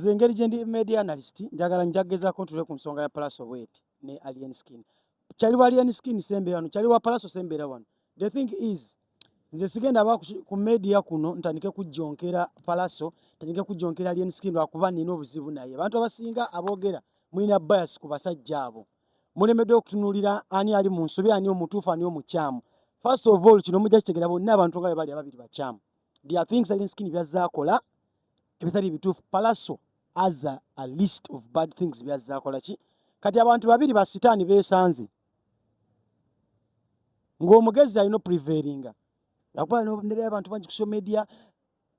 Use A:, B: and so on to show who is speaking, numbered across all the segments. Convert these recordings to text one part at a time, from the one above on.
A: Nze engeri gye ndi media analyst, njagala njagezaako ntule ku nsonga ya Palaso bweti ne Alien Skin. Kyali wa Alien Skin sembeera wano, kyali wa Palaso sembeera wano. The thing is, nze sigenda ba ku media kuno ntandike kujjonkera Palaso, ntandike kujjonkera Alien Skin lwakuba nina obuzibu naye. Abantu abasinga aboogera mulina bias ku basajja abo. Mulemeddwa okutunuulira ani ali mu nsobi, ani omutuufu, ani omukyamu. First of all, kino mujja kitegeera, bonna abantu nga bwe bali ababiri bakyamu. There are things Alien Skin byazze akola ebitali bituufu. Palaso has a list of bad things byazze akola ki. Kati abantu babiri ba sitaani beesanze ng'omugezi alina oprevailinga, lwakuba nerayo abantu bangi ku social media.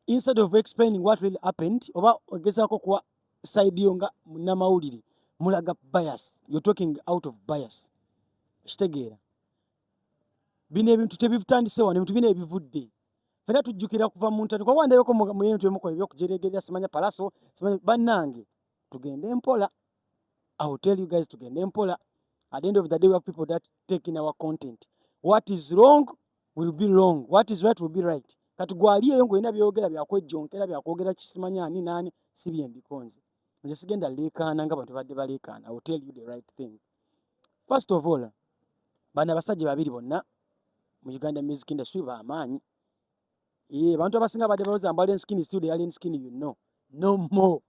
A: Instead of explaining what really happened oba ogezaako kuwa side yo nga munnamawulire, mulaga bias. You're talking out of bias. Kitegeera bino ebintu tebitandise wano, ebintu bino ebivudde fena tujjukira kuva mu ntandikwa. Kuba ndabeko mu bintu byemukola ebyokujeregerera, simanya Palaso, simanya. Bannange, tugende mpola. I will tell you guys, tugende mpola. At the end of the day, we have people that take in our content. What is wrong will be wrong, what is right will be right. Kati gwali eyo ng'olina byogera byakwejjonkera, byakwogera kisimanya ani naani, si byendiko. Nze nze sigenda leekaana nga bantu badde baleekaana. I will tell you the right thing. First of all, bano abasajja babiri bonna mu Uganda music industry bamaanyi. Ye abantu abasinga badde balowooza mbu Alien Skin still the Alien Skin, you know, no more.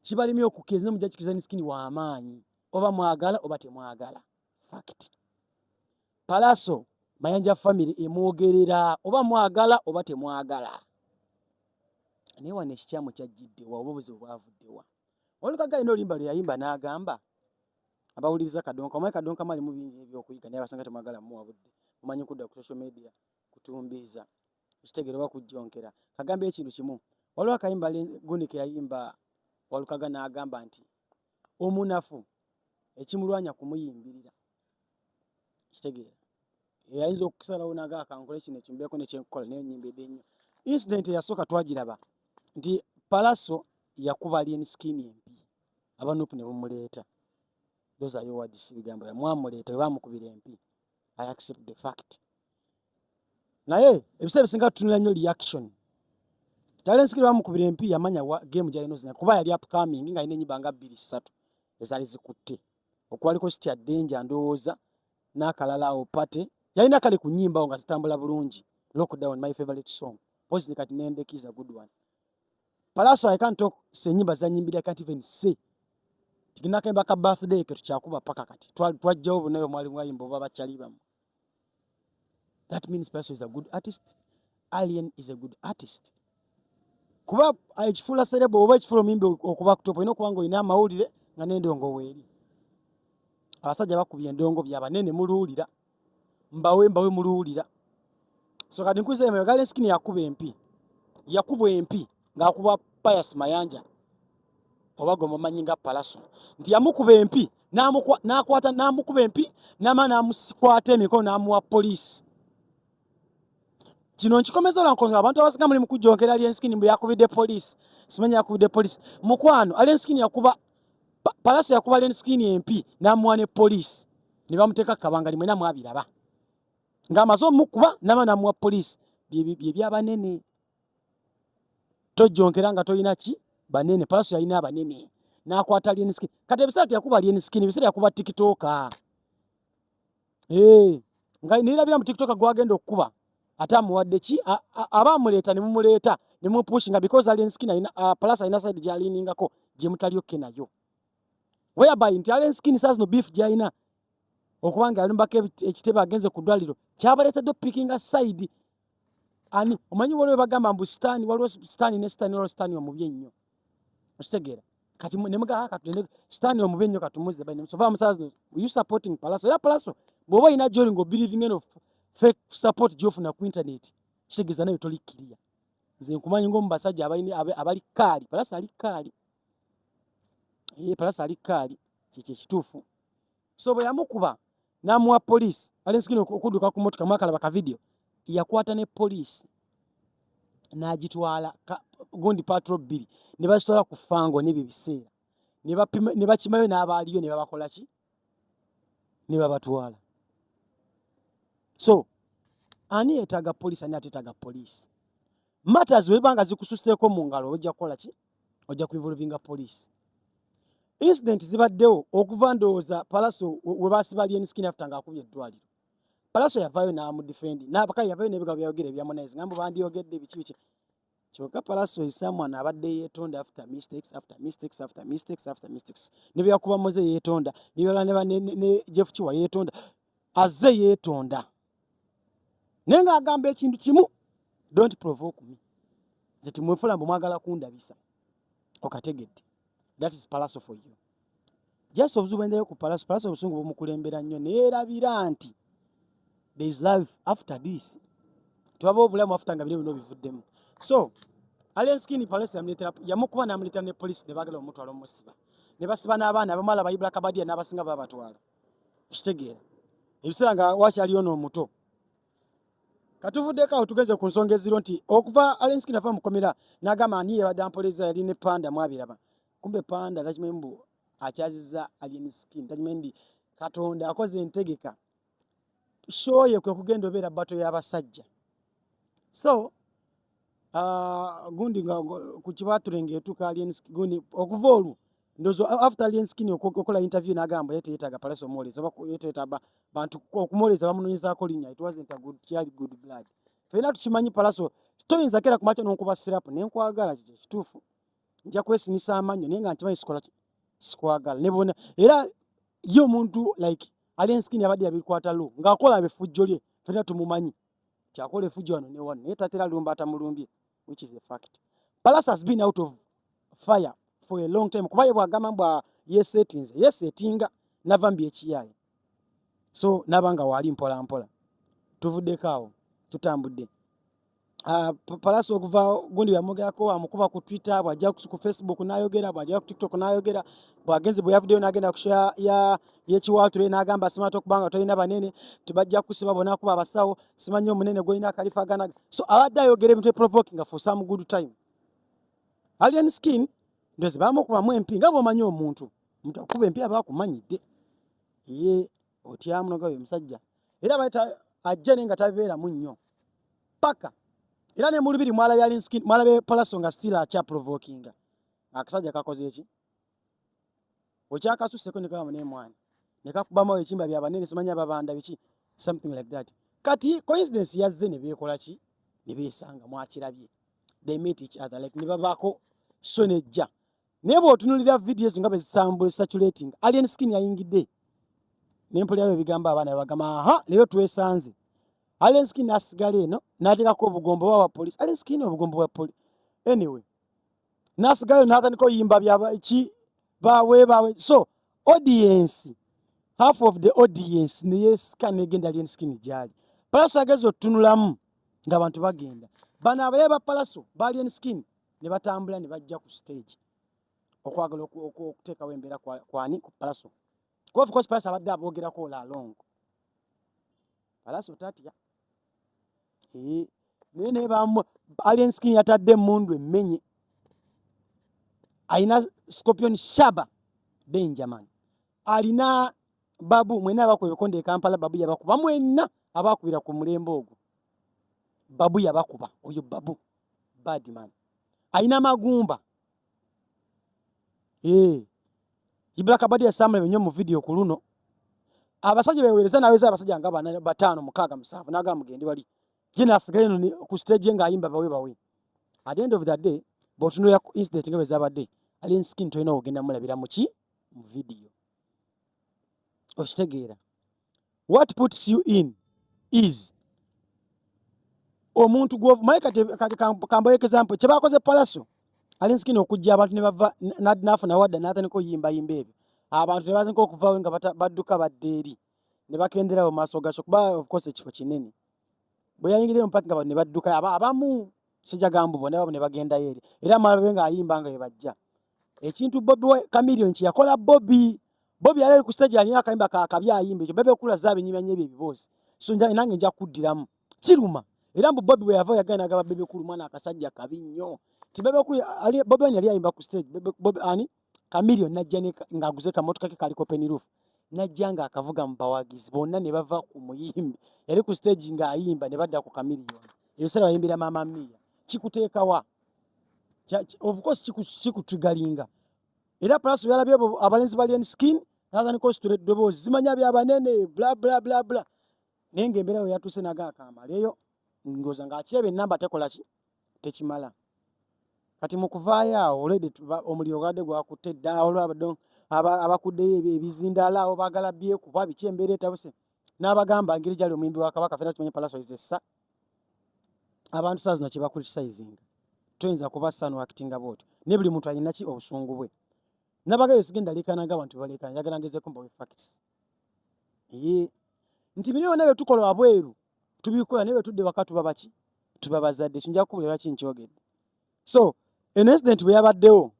A: Kibalemye okukkiriza, mujja kikiriza. Alien Skin w'amaanyi, oba mwagala oba temwagala, fact. Palaso, Mayanja family emwogerera, oba mwagala oba temwagala. Naye wano ekikyamu kyajjiddewa oba obuzibu bwavuddewa? Walukaga alina oluyimba lwe yayimba n'agamba abawuliriza Kadonka. Omanyi Kadonka alimu bingi ebyokuyiga, naye abasinga temwagala mumuwa budde, mumanyi kudda ku social media kutumbiiza, ekitegeera, oba kujjonkera. Kagambe ekintu kimu, waliwo akayimba gundi ke yayimba Walukaga n'agamba nti omunafu ekimulwanya kumuyimbirira. Kitegeera ayinza okusalawo naga akankole kino ekimbeeko nekyenkukola, naye nyimbidde nnyo. Incident eyasooka twagiraba nti Palaso yakuba Alien Skin empi, aba NUP ne bumuleeta. Those are your words, bigambo mwamuleeta bwe bamukubira empi. I accept the fact, naye ebiseera bisinga tutunula nnyo reaction. Alien Skin bamukubira empi, yamanya game gyalina ozina kuba yali upcoming nga alina ennyimba nga bbiri ssatu ezaali zikutte, okwaliko Sitya Danger ndowooza n'akalala awo pate yalina kale ku nnyimba awo nga zitambula bulungi. Lockdown, my favorite song positive. Kati nendeki is a good one. Palaso, I can't talk se ennyimba zanyimbira. I can't even say tiginakemba ka birthday ke tukyakuba paka kati. Twajjawo bonna bwe mwali mwayimba oba bakyali bamu. That means Palaso is a good artist, Alien is a good artist, kuba ekifuula celeb oba ekifuula omuyimbi okuba ku top, olina okuba nga olina amawulire nga n'endongo weeri. Abasajja bakubye endongo byabanene, muluwulira mbawe mbawe muluwulira. So kati nkuza emabega. Alien Skin yakuba empi, yakubwa empi ng'akuba Pius Mayanja oba gwe mumanyi nga Palaso, nti yamukuba empi n'akwata n'amukuba empi n'amala n'amukwata emikono n'amuwa poliisi. Kino nkikomeza olwankonga abantu abasinga muli mukujjonkera Alien Skin mbu yakubidde poliisi, simanyi yakubidde poliisi. Mukwano, Alien Skin yakuba Palaso yakuba Alien Skin empi n'amuwa ne poliisi ne bamuteeka kabanga limwena mwabiraba ng'amaze omukuba n'amala n'amuwa poliisi. Bye byabanene, tojjonkera nga tolina ki banene. Palaso yalina abanene n'akwata Alien Skin. Kati ebiseera teyakuba Alien Skin, ebiseera yakuba TikToker. Hey, nga nirabira mu TikToker gwagenda okukuba ate amuwadde ki? Aba amuleeta ne mumuleeta ne mupushinga because Alien Skin alina Palaso alina side gy'aliiningako gye mutali okay nayo, whereby nti Alien Skin saa zino beef gy'alina okuba nga yalumbako ekitebe agenze ku ddwaliro kyabaleetedde opickinga side. Ani omanyi waliwo bagamba mbu sitaani, waliwo sitaani ne sitaani, waliwo sitaani omubi ennyo, okitegeera? Kati ne mugaa kati sitaani omubi ennyo katumuze bane. So va musaa zino you supporting Palaso, era Palaso bw'oba olina gyoli ng'obelieving eno fake support gy'ofuna ku internet, kitegeeza nayo toli clear. Nze nkumanyi ng'omu basajja abali kaali. Palaso ali kaali. Ye Palaso ali kaali, kyekyo ekituufu. So bwe yamukuba n'amuwa poliisi, Alien Skin okudduka ku motoka, mwakalaba ka video, yakwata ne poliisi n'agitwala gundi patrol bbiri ne bazitwala ku fango n'ebyo ebiseera ne bapima ne bakimayo n'abaaliyo ne babakola ki ne babatwala. So ani yeetaaga poliisi, ani ateetaaga poliisi? Matters bwe nga zikususeeko mu ngalo, ojja kukola ki? Ojja kuinvolvinga police. Incident zibaddewo okuva ndowooza Palaso we basiba Alien Skin after ng'akubye eddwaliro. Palaso yavaayo n'amudefend n'abaka, yavaayo n'ebigambo byayogera ebya Harmonize nga mbu bandyogedde biki biki. Kyokka Palaso is someone abadde yeetonda after mistakes, after mistakes, after mistakes, after mistakes. Ne bye yakuba Moze yeetonda, ne byala ne Jeff Kiwa yeetonda, azze yeetonda, naye ng'agamba ekintu kimu: "Don't provoke me." Nze timwefula mbu mwagala kundabisa. Okategedde? That is Palaso for you. Just obuzibu bwendayo ku Palaso, Palaso obusungu bumukulembera nnyo, neerabira nti there is life after this. Twaba obulamu after nga bino bino bivuddemu. So Alien Skin, Palaso yamuleetera, yamukuba n'amuleetera ne police, ne baagala omutwala omusiba, ne basiba n'abaana abamala bayibula kabadia n'abasinga babatwala. Okitegeera? Ebiseera nga wakyaliyo n'omuto. Katuvuddeko awo, tugeze ku nsonga eziro nti okuva Alien Skin ava mukomera n'agamba ani yebadde ampoliza, yali ne Panda. Mwabiraba, kumbe Panda takimanyi mbu akyaziza Alien Skin, takimanyi ndi Katonda akoze entegeka. Show ye kwe kugenda obeera battle y'abasajja. So gundi nga ku kibatule ng'etuuka Alien Skin, gundi okuva olwo ndowooza after Alien Skin okukola interview n'agamba ye teyeetaaga Palaso omuwoleza oba ye teyeetaaga bantu okumuwoleza, bamunoonyezaako linnya. It wasn't a good, kyali good blood. Ffenna tukimanyi Palaso toyinza kera kumakya n'onkuba slap ne nkwagala. Kikyo kituufu, nja kwesinisa amannyo, naye nga nkimanyi sikola sikwagala ne bona. Era ye omuntu like Alien Skin abadde yabikwata lu ng'akola effujjo lye, ffenna tumumanyi kyakola effujjo wano ne wano, naye tatera lumba atamulumbye, which is a fact. Palaso has been out of fire for a long time, kuba ye bw'agamba mbu yesetinze, yesetinga nava mu byekiyaaye, so naba nga waali mpola mpola. Tuvuddeko awo, tutambudde. Palaso okuva gundi yamwogerako, amukuba ku Twitter, bw'ajja ku Facebook n'ayogera, bw'ajja ku TikTok n'ayogera, bw'agenze bwe yavuddeyo n'agenda ku show ya y'ekiwaatule n'agamba simanyi okubanga tolina banene, tebajja kusiba bonna kuba abasawo, simanyi omunene gw'olina akalifa ganaga. So abadde ayogera ebintu provoking for some good time. Alien Skin ndozi bamukubamu empi, nga bw'omanyi omuntu, omuntu akuba empi aba akumanyidde ye otyamu noga omusajja era bayita ajja, naye nga tabeeramu nnyo paka era ne mu lubiri mwalabye Alien Skin, mwalabye Palaso nga still akyaprovokinga. Akasajja kakoze eki okyakasuseko ne kagamba naye mwana ne kakubamu ekimba byabanene, simanyi ababanda biki, something like that. Kati coincidence yazze ne beekola ki, ne beesanga. Mwakirabye, they meet each other like ne babaako show nejja. Naye bw'otunuulira video ezo nga bwe zisambula circulating, Alien Skin yayingidde nempulirayo ebigambo abaana babagamba, aha, leero twesanze. Alien Skin n'asigala eno n'ateekako obugombo bwa wa police. Alien Skin obugombo bwa police, anyway, n'asigalayo n'atandika oyimba bya ki bawe bawe. So audience, half of the audience neyesika negenda Alien Skin gyali. Palaso ageza otutunulamu ng'abantu bagenda, bano abaye ba Palaso ba Alien Skin ne batambula ne bajja ku stage okwagala okuteekawo embeera kwani ku Palaso, kuba of course Palaso abadde aboogerako all along. Palaso tatya. Naye naye bamu Alien Skin yatadde emmundu emmenye, alina Scorpion Shaba Benjamin, alina Babu. Mwenna abakuba ebikonde e Kampala, Babu yabakuba mwenna abakubira ku mulembe ogwo. Babu yabakuba, oyo Babu badman alina magumba. Ibra Kabadi yasamula nnyo mu video ku luno. Abasajja beweereza naweza abasajja nga bana, bataano, mukaaga, musanvu, n'agamba mugende wali, ye n'asigala eno ku stage ng'ayimba bawe bawe. At the end of the day, bw'otunuulira ku incident nga bwe zabadde, Alien Skin tolina ogenda mulabira muki mu video. Okitegeera? What puts you in is omuntu gwomaye. Kati kambawe example kyebakoze Palaso. Alien Skin okujja abantu ne bava n'afuna wadda n'atandika oyimbayimba ebyo, abantu ne batandika okuvaawo nga badduka badda eri ne bakenderawo mu maaso gakyo, kuba of course ekifo kinene. Bwe yayingirire mu parking, abantu ne badduka, abamu sijja gamba bonna, abamu ne bagendayo eri, era mwalabe ng'ayimba nga bwe bajja. Ekintu Bobi Chameleone kye yakola Bobi, Bobi yali ali ku stage alina akayimba kakabi ayimba ekyo Bebe Cool zaabinyumya nnyo ebyo ebiboozi. So nange nja kuddiramu kiruma. Era mbu Bobi bwe yava yagenda n'agamba Bebe Cool, mwana akasajja kabi nnyo, ti Bebe Cool ali Bobi Wine yali ayimba ku stage. Bebe, Bobi ani Chameleone najja ng'aguze kamotoka ke kaliko open roof, najja ng'akavuga mu bawagizi bonna ne bava ku muyimbi yali ku stage ng'ayimba ne badda ku Chameleone. Ebiseera bayimbira Mama Mia kikuteekawa. Of course kikutriggeringa. Era Pallaso byalabye abalenzi ba Alien Skin, natandika ositula eddoboozi, zimanya byabanene, bla bla bla bla. Naye ng'embeera we yatuuse nagaakambaleeyo, ndowooza ng'akiraba ennamba tekola ki, tekimala. Kati mu kuvaayo awo already omuliro gwadde gwakutte dda. Olwabadde abakuddeyo ebizindaalo awo baagala byekuba biki, embeera etabuse. N'abagamba engeri gyali omuyimbi wa Kabaka, fena tumanyi Pallaso is essa abantu saa zino kyebacriticinga, toyinza kuba sa noactinga bwotyo, naye buli muntu alina ki obusungu bwe. Nabagayo sigenda leekaana ng'abantu baleekaana, njagala ngezeko mbawe facts ye nti bino byonna bye tukola wabweru tubikola, naye bwe tudde waka tuba baki? Tuba bazadde. Ekyo nja kukubulira lwaki nkyogedde. So eno incident bwe yabaddewo,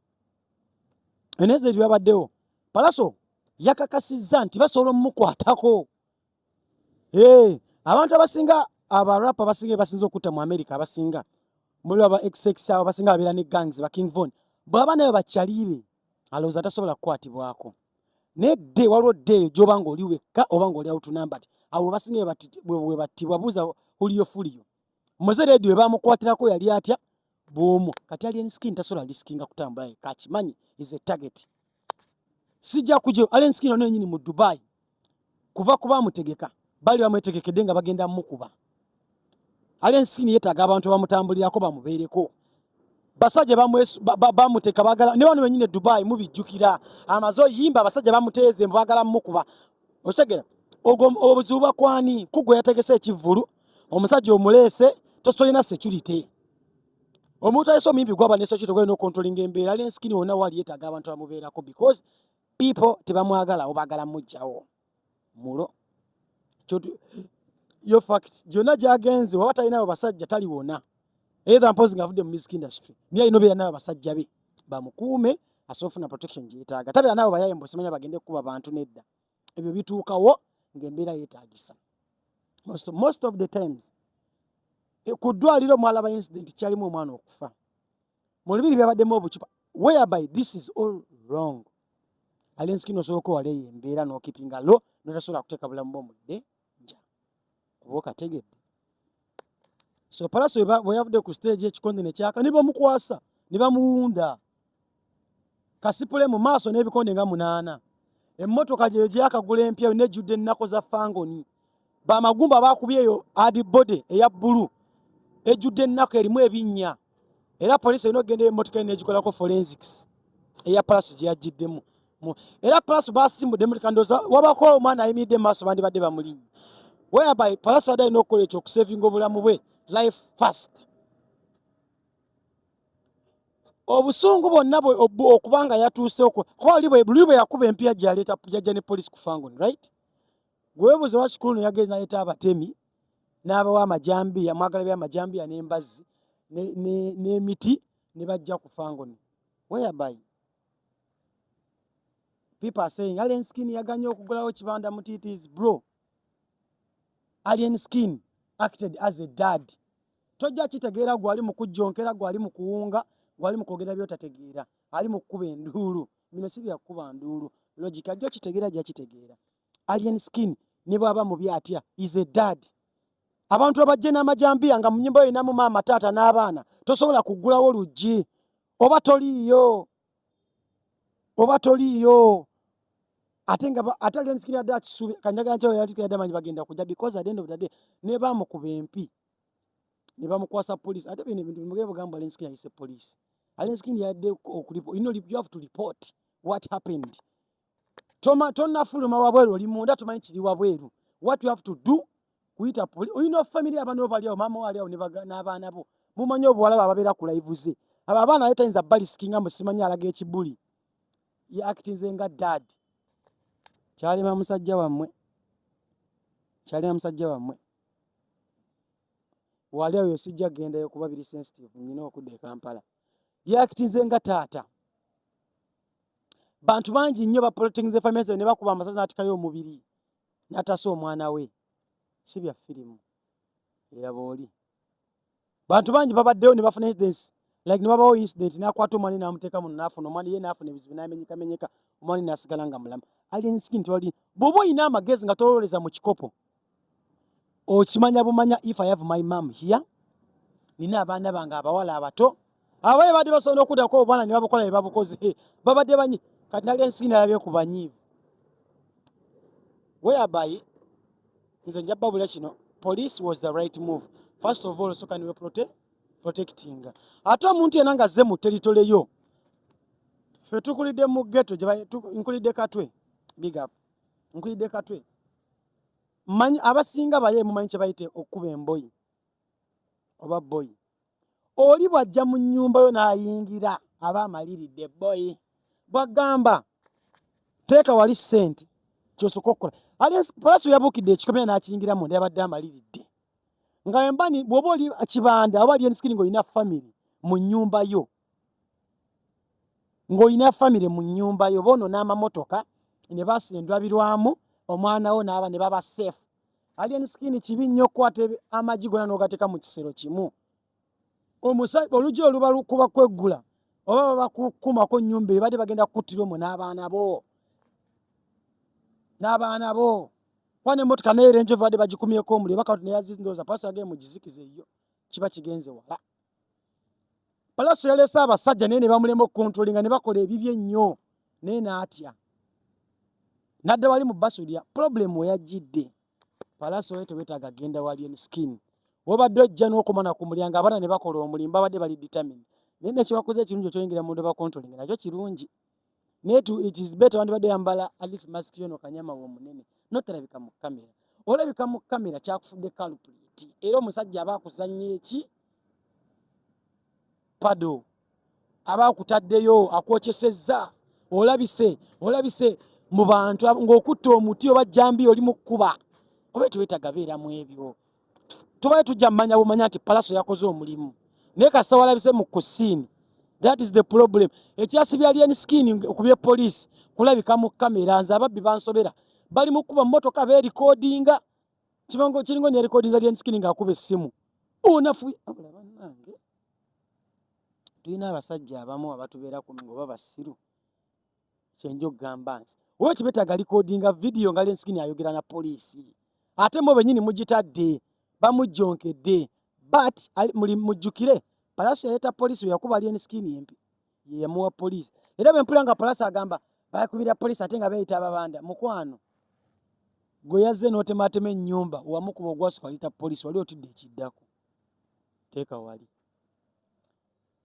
A: eno incident bwe yabaddewo, Pallaso yakakasizza nti basobola omukwatako. Hey, abantu abasinga, abarapa abasinga basinze okutta mu America, abasinga muli aba XX, abo abasinga babeera ne gangs, ba King Von, bw'aba naye bakyalibe alowooza tasobola kukwatibwako. Naye dde waliwo dde eyo gy'oba ng'oli wekka oba ng'oli outnumbered, abo basinga bwe battibwa. Buuza Julio Fulio Mowzey Radio, bamukwatirako yali atya bw'omu. Kati Alien Skin tasobola riskinga kutambula yekka, akimanyi is a target. Sijja kujo Alien Skin ono yennyini mu Dubai kuva kuba amutegeka, bali bamwetegekedde nga bagenda mukuba. Alien Skin yeetaaga abantu abamutambulirako bamubeereko, basajja bamuteka bagala ne wano wennyini e Dubai mubijjukira, amaze oyimba, abasajja bamuteeze mbu baagala mukuba. Okitegera ogwo obuzibu bakwani kugwe yategese ekivvulu, omusajja omuleese, tolina security. Omuntu alese omuyimbi gwaba ne security, gwalina okontrolinga embeera. Alien Skin wonna wali yeetaaga abantu abamubeerako because people tebamwagala, obaagala mugjawo mulo. Yo fact gyonna gyagenze waba talinayo basajja taliwona, either mpozi ng'avudde mu music industry, naye alina obeera nayo basajja be bamukuume, asobola ofuna protection gyetaaga. Tabeera nabo bayaye mbu simanya bagende kukuba bantu, nedda. Ebyo bituukawo ng'embeera yeetaagisa. Most of the times ku ddwaliro mwalaba incident kyalimu omwana okufa mu lubiri, byabaddemu obucupa, whereby this is all wrong. Alien Skin osobola okwewala eyo embeera n'okeepinga low, notasobola kuteeka bulamu bwo mu danger, oba okategedde. So Pallaso bwe yavudde ku stage, ekikonde ne kyaka ne bamukwasa ne bamuwunda kasipule mu maaso n'ebikonde nga 8. Emmotoka gye gyakagula empya nejjudde ennaku za fangoni, bamagumba bakubye eyo adibode eya bbulu ejjudde ennaku erimu ebinnya. Era poliisi erina okugenda emmotoka eno negikolako forensics eya Pallaso gye yagiddemu. Era Pallaso basimbudde emmotoka, ndowooza wabako omwana ayimiridde mu maaso, bandibadde bamulinnya, whereby Pallaso adde alina okukola ekyo okusavinga obulamu bwe, life first. Obusungu bwonna okuba nga yatuuse kuba luli bwe yakuba empiya gyaleeta yajja ne poliisi ku fangoni, right? Gwewebuuza lwaki kuluno yagenze naleeta abatemi n'abawa amajambiya, mwagala byamajambiya n'embazzi n'emiti ne bajja ku fangoni, whereby people are saying Alien Skin yaganye okugulawo kibanda mutitis. Bro, Alien Skin acted as a dad. Tojja kitegeera, gwali mu kujjonkera, gwali mu kuwunga, gwali mu kwogera byotategeera, ali mu kkuba enduulu. Bino si byakukuba nduulu, logic ajja okitegeera, ajja kitegeera. Alien Skin ne bw'aba mubi atya, is a dad. Abantu abajje n'amajambiya nga mu nnyumba yo inamu maama, taata n'abaana, tosobola kuggulawo luggi oba toliiyo, oba toliiyo. Ate nga ate Alien Skin yadde akisuubi kanjaga nti Alien Skin yadde amanyi bagenda kujja, because at the end of the day ne bamukuba empi ne bamukwasa police. Ate bino ebintu bimugebe bugamba Alien Skin ayise police. Alien Skin yadde okulipo, you know, you have to report what happened. Toma tonnafuluma wabweru, oli munda, tomanyi kiri wabweru. What you have to do kuyita poli, olina family, abaana bo bali awo, maama wo ali awo n'abaana bo. Mumanyi obuwala bwe ababeera ku live ze, abo abaana naye tayinza bariskinga mbu simanyi alaga ekibuli. Ye actinze nga dad. Kyalema musajja wammwe, kyalema musajja wammwe wali awo. Sijja kugendayo kuba biri sensitive, nyina okudda e Kampala. Ye actinze nga taata. Bantu bangi nnyo baprotectinze family zaabwe ne bakuba amasasi n'atikayo omubiri n'ataasa omwana we. Si bya firimu era booli. Bantu bangi babaddeyo ne bafuna incidents like ne wabawo incident n'akwata omwana n'amuteeka muno, n'afuna omwana ye, n'afuna ebizibu, n'amenyekamenyeka, omwana n'asigala nga mulamu. Alien Skin tewali. Bw'oba olina amagezi nga tolowoleza mu kikopo, okimanya bumanya, if I have my mom here, nina abaana bange abawala abato, Abaye badde basobola n'okuddako obwana ne babukola bye babukoze, babadde banyi. Kati nali ensi nalabye ku banyiivu, whereby nze nja babula kino, police was the right move. First of all, soka niwe protecting ate omuntu yenna nga azze mu territory yo. Ffe tukulidde mu ghetto, nkulidde Katwe, big up, nkulidde Katwe. Mmanyi abasinga baye mumanyi kye bayite okkuba emboyi oba boyi. Oli bw'ajja mu nnyumba yo n'ayingira, aba amaliridde boyi. Bw'agamba teeka wali ssente, kyosooka okukola. Palaso yabuukidde ekikomera n'akiyingira munda, yabadde amaliridde. Nga embani bw'oba oli Kibanda oba Alien Skin ng'olina family mu nnyumba yo, ng'olina family mu nnyumba yo, boonona amamotoka ne basa endabirwamu, omwana wo n'aba ne baba safe. Alien Skin, kibi nnyo okukwata amagi gonna n'ogateeka mu kisero kimu. Oluggi oluba lukuba kweggula oba babakukumako nnyumba, ebadde bagenda kukuttira omwo n'abaana bo kuba n'emmotoka naye Range Rover badde bagikumyeko omuliro bakati neyazindooza Palaso yagende mugizikize, eyo kiba kigenze wala. Palaso yaleese abasajja naye ne bamulema okucontrollinga ne bakola ebibi ennyo, naye n'atya nadda wali mu Basulya. Problem we yajjidde, Palaso we tewetaaga genda wali Alien Skin, wobadde ojja n'okumana ku mulyango, abaana ne bakola omulimu, babadde bali determined. Naye nekibakoze ekirungi okyoyingira munda bacontrollinga nakyo kirungi, naye it is better wandibadde yambala at least mask yono kanyama wo omunene notalabika mu kamera. Olabika mu kamera, kyakufudde culprit, era omusajja aba akuzannya eki pado, aba akutaddeyo, akwokyesezza, olabise mu bantu ng'okutta omuti oba jambi oli mu kkuba oba tewetaaga beera mu ebyo. Tubaye tujja mmanya bumanya nti Palaso yakoze omulimu, naye kasita walabise mu kusiini, that is the problem. Ekyasibya Alien Skin okubye poliisi kulabika mu kamera. Nze ababbi bansobera, bali mu kkuba mmotoka beerikodinga, kibango kiringo neerikodinza Alien Skin ng'akuba essimu onafu. Abula bannange, tulina abasajja abamu abatubeera ku oba basiru. Kyenja okugamba nti oba kibetaaga recordinga video nga Alien Skin ayogera na poliisi, ate mwe bennyini mugitadde bamujjonkedde. But muli mujjukire Palaso yaleeta poliisi bwe yakuba Alien Skin empi, ye yamuwa poliisi. Era bwe mpulira nga Palaso agamba bakubira poliisi ate nga beeyita ababanda, mukwano gwe yazze n'otematema ennyumba, wamukuba ogwasooka, aleeta poliisi, wali otidde ekiddako. Teeka wali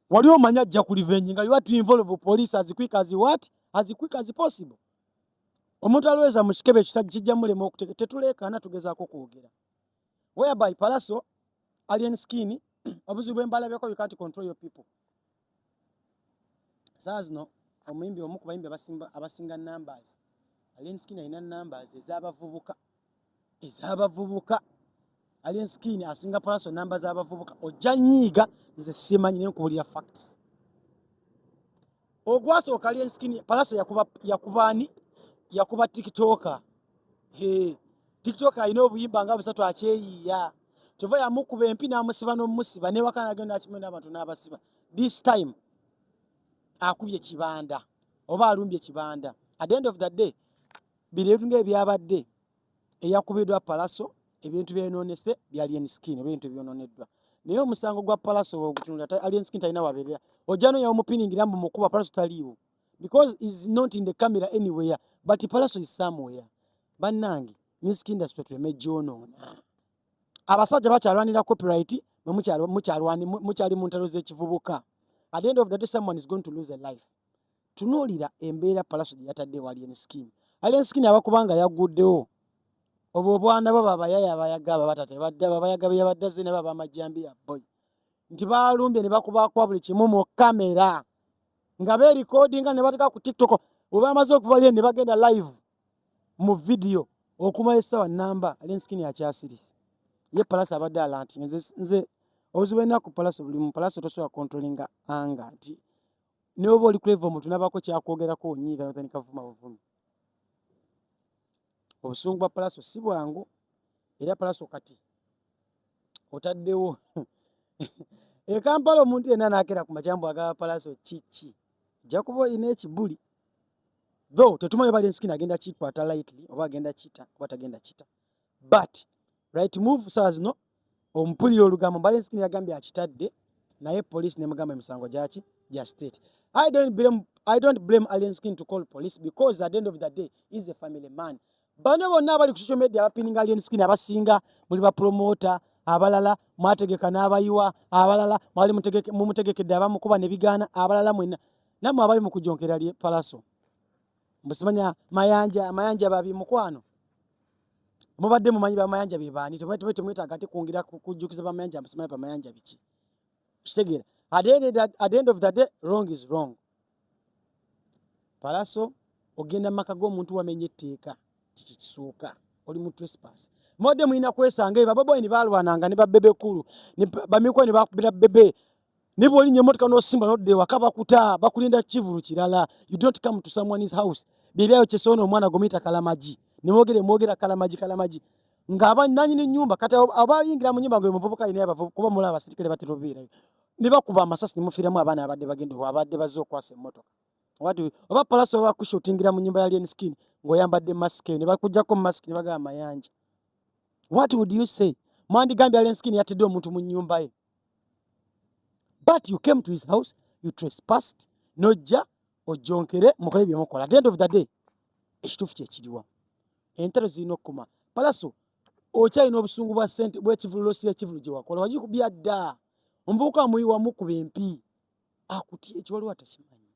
A: wali omanya ajja ku revenge nga you want to involve police as quick as what, as quick as possible. Omuntu alowooza mu kikebe kijja mulema okuteke. Tetuleekaana, tugezaako kwogera. Whereby Palaso, Alien Skin, obuzibu bwe mbalabyeko, you can't control your people. Saa zino omuyimbi omu ku bayimbi abasinga numbers, Alien Skin alina numbers ez'abavubuka. Alien Skin asinga Palaso namba z'abavubuka. Ojja nyiiga, nze simanyi, naye nkubuulira facts. Ogwasooka, Alien Skin, Palaso yakuba, yakuba ani? Yakuba TikToker. He, TikToker alina obuyimba nga busatu akyeyiiya, kyova yamukuba empi n'amusiba n'omusiba newaka nagenda akimwe n'abantu n'abasiba. This time akubye Kibanda oba alumbye Kibanda. At the end of the day, bino ebintu ngaebyabadde eyakubiddwa Palaso, ebintu byonoonese bya Alien Skin oba ebintu ebyononeddwa, naye omusango gwa Palaso ogutunula, Alien Skin talina wabeerera. Ojja nonya omupiningira mbu mukuba Palaso, taliiwo because is not in the camera anywhere, but Palaso is somewhere. Bannange, music industry tuleme gyonoona. Abasajja bakyalwanira copyright, mwe mukyali mu ntalo z'ekivubuka. At the end of the day, someone is going to lose a life. Tunuulira embeera Palaso gye yatadde wa Alien Skin. Alien Skin abakubanga yagguddewo obwo obwana bwo babayaya abayaga ababatata badda babayaga be yabadde azze nabo abamajjambiya boy nti baalumbye ne bakubakuba buli kimu mu kamera nga beerikodinga ne bateeka ku TikTok. Bwe bamaze okuva lye ne bagenda live mu vidiyo okumala essaawa namba, Alien Skin akyasirise. Ye Palaso abadde alanti nze obuzibu ennaku Palaso buli mu Palaso tosobola controllinga anga nti ne oba oli clever, omuntu nabako kyakwogerako onyiiga notandika vuma buvumi. Obusungu bwa Palaso si bwangu. Era Palaso kati otaddewo e Kampala, omuntu yenna nakeera ku makyambu agaba Palaso kiki, ojja kuba olina ekibuli. Though tetumanyi oba Alien Skin agenda kikwata lightly oba agenda kita oba tagenda kita, but right move saa zino ompulira olugambo mbu Alien Skin yagambye akitadde. Naye police nemugamba emisango gyaki gya state. I don't blame Alien Skin to call police because at the end of the day is a family man. Bano bonna abali ku social media abapininga Alien Skin, abasinga muli bapromota, abalala mwategeka n'abayiwa, abalala mwali mumutegekedde abamukuba ne bigaana, abalala mwenna nammwe abali mu kujonkera Pallaso, mbusimanya Mayanja, Mayanja babi mukwano. Mubadde mumanyi Bamayanja be baani? Temwetaaga ate kwongera kujjukiza Bamayanja, mbusimanya Bamayanja biki. Kitegeera, at the end of the day, wrong is wrong. Pallaso, ogenda mu maka g'omuntu, wamenya etteeka, kiki kisooka oli mu trespass. Mubadde mulina kwesanga ebyo. Ba Bobi Wine balwananga ne ba Bebe Cool, bamikwa ne bakubira Bebe, ne bw'olinnya emmotoka n'osimba n'odda ewaka, bakuta, bakulinda kivulu kirala. You don't come to someone's house. Byebyayo kyesoona omwana gomuyita Kalamagi, ne mwogere mwogera Kalamagi, Kalamagi ng'aba nanyini nnyumba. Kati abayingira mu nnyumba nga omuvubuka alina kuba mulaba abasirikale batera obeerayo ne bakuba amasasi ne mufiiramu abaana abadde bagenda, abadde bazze okwasa emmotoka. Oba Pallaso oba bakushootingira mu nnyumba ya Alien Skin ng'oyambadde masiki eyo ne bakuggyako masiki ne bagamba Mayanja, what would you say? Mwandigambye Alien Skin yattidde omuntu mu nnyumba ye, but you came to his house, you trespassed, n'ojja ojjonkere mukole bye mukola. At the end of the day, ekituufu kyekiriwa? Entalo zirina okukoma. Pallaso, okyalina obusungu bwa sente bwekivulu, loss y'ekivulu gye wakola, wagikubya dda. Omuvubuka amuyiwa mukuba empi akuti ekiwaliwo atakimanyi,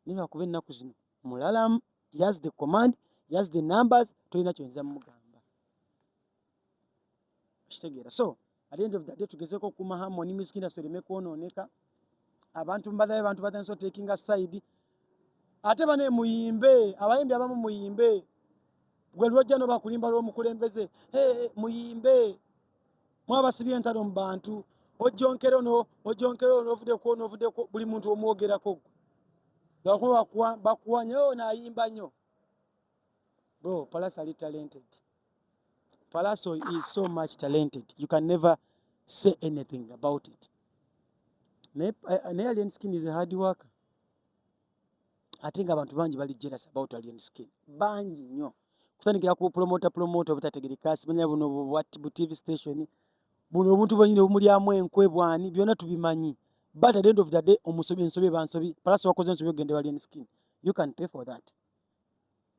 A: naye lwakuba ennaku zino mulalamu. He has the command, he has the numbers, tolina kyoyinza mumugamba. Kitegeera? So at the end of the day, tugezeko okukuuma harmony, music industry ereme kwonooneka. Abantu mbalayo, abantu batandise otakinga side. Ate bane muyimbe, abayimbi abamu muyimbe, gwe lwojja no bakulimba lw'omukulembeze. Hey, muyimbe, mwabasibye entalo mu bantu, ojjonkere ono, ojjonkere ono, ovuddeko ono, ovuddeko, buli muntu omwogerako gwe lwakuba bakuwanya ono ayimba nnyo. Bro, Pallaso ali talented. Pallaso is so much talented, you can never say anything about it. Naye Alien Skin is a hard worker, ate nga abantu bangi bali jealous about Alien Skin, bangi nnyo, kutandikira ku promoter, promoter obutategereka, simanya buno bu TV station buno, obuntu bwenyini obumulyamu enkwe bwani, byonna tubimanyi. But at the end of the day, omusobi ensobi eba nsobi. Pallaso, wakoze ensobi ogende wa Alien Skin, you can pay for that.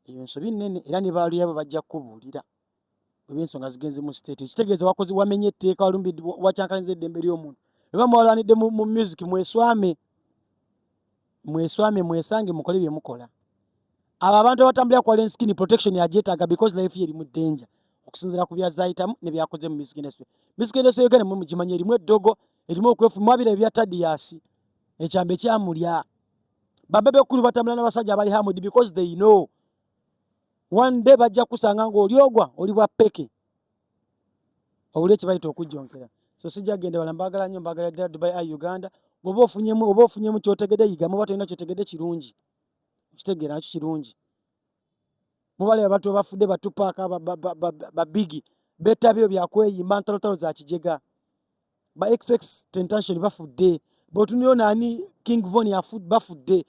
A: Eyo nsobi nnene, era ne baaluyabo bajja kukubuulira oba ensonga zigenze mu state. Ekitegeeza wakoze, wamenye etteeka, walumbidde, wakyankalanyiza eddembe ly'omuntu. Eba mwalwanidde mu music, mweswame, mweswame, mwesange, mukole bye mukola. Abo abantu abatambulira ku Alien Skin, protection yagyetaaga because life ye eri mu danger okusinziira ku byazayitamu ne byakoze mu music industry. Music industry Uganda mwe mugimanyi, erimu eddogo, erimu okwefu. Mwabira ebya Tadias, ekyambe kyamulya. Ba Bebe Cool batambula n'abasajja abali armed because they know one day bajja kusanga ng'oli ogwa oli bwa peke owuli ekibayita okujjonkera. So sijja genda wala, mbagala nnyo, mbagala ddala. Dubai i Uganda, bw'oba ofunyemu, oba ofunyemu kyotegedde, yigamu, oba tolina kyotegedde, kirungi okitegeera nakyo kirungi. Mubale abantu abafudde, ba Tupac, ba Biggie, betabyo byakweyimba ntalotalo za kijega. Ba XXXTentacion bafudde, bw'otunulira nani, King Von bafudde.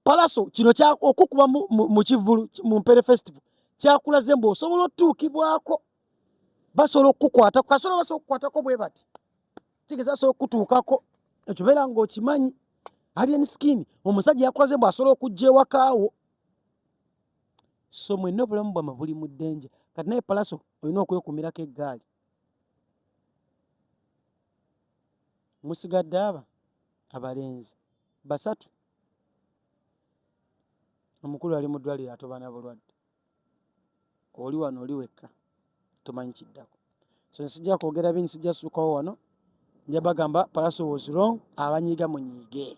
A: Pallaso, kino okukuba mu kivulu mu Mpere Festival kyakulaze mbu osobola otuukibwako, basobola okukukwatako, kasobola, basobola okukukwatako bwe bati, kitegeeza basobola okukutuukako. Ekyo beera ng'okimanyi. Alien Skin, omusajja yakulaze mbu asobola okujja ewakaawo. So mwenna obulamu bwammwe buli mu danger kati. Naye Pallaso, olina okwekuumirako eggaali. Musigadde aba abalenzi basatu, omukulu ali mu ddwaliro atoba na bulwadde, oli wano oli wekka, tomanyi kiddako. So nsijja kwogera bingi, sijja sukkawo wano. Nja bagamba Pallaso was wrong. Abanyiiga munyiige,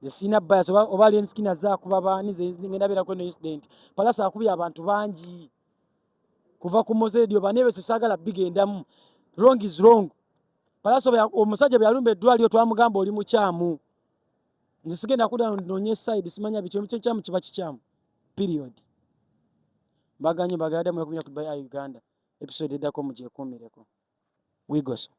A: nze sirina bias. Oba Alien Skin azze akuba baani, ze ngenda beerako no incident. Pallaso akubye abantu bangi kuva ku Mowzey Radio, baneebese, saagala bigendamu. Wrong is wrong. Pallaso, omusajja bwe yalumba eddwaliro twamugamba oli mukyamu. Nze sigenda kudda noonye side, simanya biki, ekikyamu kiba kikyamu, period. Mbaganye, mbagala dda, mwekuumira ku Dubai Eye Uganda. Episode eddako mugyekuumireko. Wigoso.